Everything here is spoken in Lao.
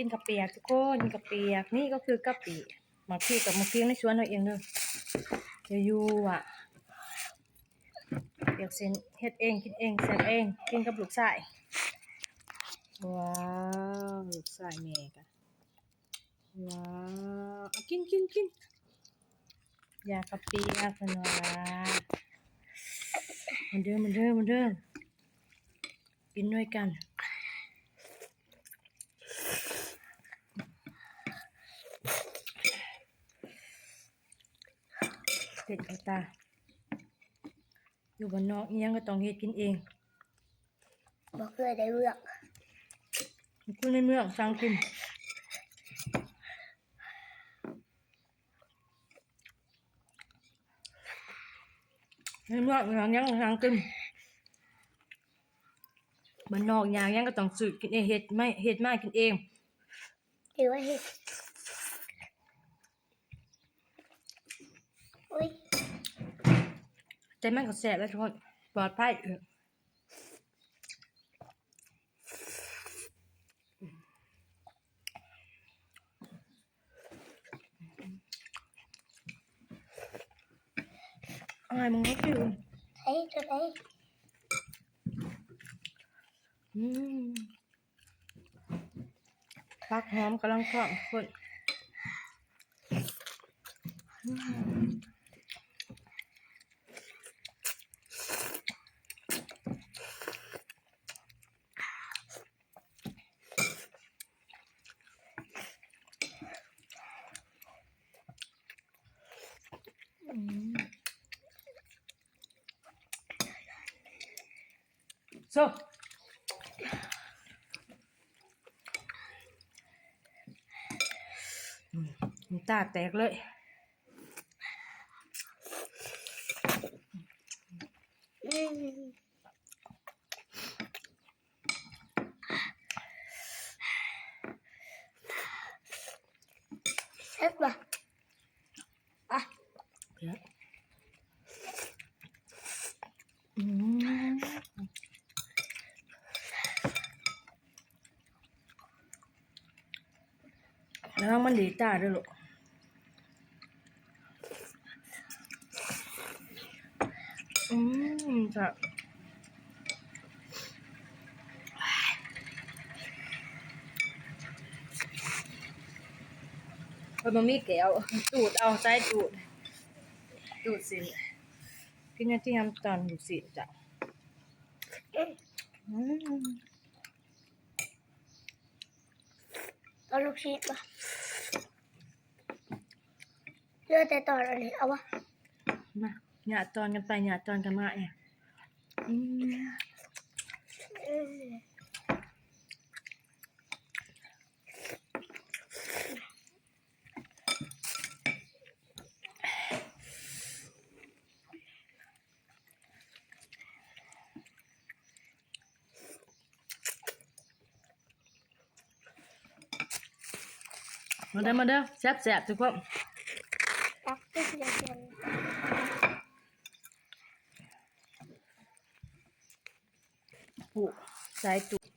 ກິນເຂົ້າປຽກທຸກຄົນ ກິນເຂົ້າປຽກ ນີ້ກໍຄືກະປິ ໝາກພີກກັບໝາກພຽງໃນສວນເຮົາເອງເດີ ຢູ່ໆ ອະ ປຽກເສັ້ນ ເຮັດເອງ ກິນເອງ ແຊບເອງ ກິນກັບລູກຊາຍ. ວ້າວ ລູກຊາຍແມ່ກະ ວ້າວ ເອົາ ກິນ ກິນ ກິນ ຢາກເຂົ້າປຽກເພິ່ນວ່າ ມາເດີ ມາເດີ ມາເດີ ກິນດ້ວຍກັນ. ເຮັດເອົາຕາ ຢູ່ບ້ານນອກອີ່ຫຍັງກໍຕ້ອງເຮັດກິນເອງ ບໍ່ເຄີຍໄດ້ເມືອງ ຄົນໃນເມືອງສັ່ງກິນ ໃນເມືອງອີ່ຫຍັງຫຍັງກໍສັ່ງກິນ ບ້ານນອກອີ່ຫຍັງກໍຕ້ອງຊື້ກິນເອງ ເຮັດມາ ເຮັດມາກິນເອງ ຖືວ່າເຮັດ ອຸ້ຍ ແຕ່ມັນກໍແຊບແລ້ວທຸກຄົນ ປອດໄພ ເອີ ອາຍ ມຶງເອົາຄິວ ໃສ່ໂຕໃດ ອືມ ຜັກຫອມກຳລັງທ້ອງຄົນ ອືມ. ອືມ ໂຊ ອືມ ນ້ຳຕາແຕກເລີຍ ອືມ. ແຊບບໍ່? ອະ ອືມ. ລະວັງມັນດີດຕາເດີລູກ. ອືມ ແຊບ. ເພິ່ນບໍ່ມີແກ້ວ ຈູດເອົາ ໃຊ້ຈູດ ຈູດຊີ້ນ ກິນຢ່າງທີ່ຍຳຕອນລູກຊີ້ນເຈົ້າ. ອືມ. ເອົາລູກຊີ້ນບໍ່? ເຫຼືອແຕ່ຕອນອັນນີ້ ເອົາບໍ່? ມາ ຍາດຕອນກັນໄປ ຍາດຕອນກັນມາເອງ. ອືມ. ອືມ. ມາເດີ ມາເດີ ແຊບໆ ທຸກຄົນ. ຕັກຕິດເລີຍ ຜູ້ໃສ່ຕູ້.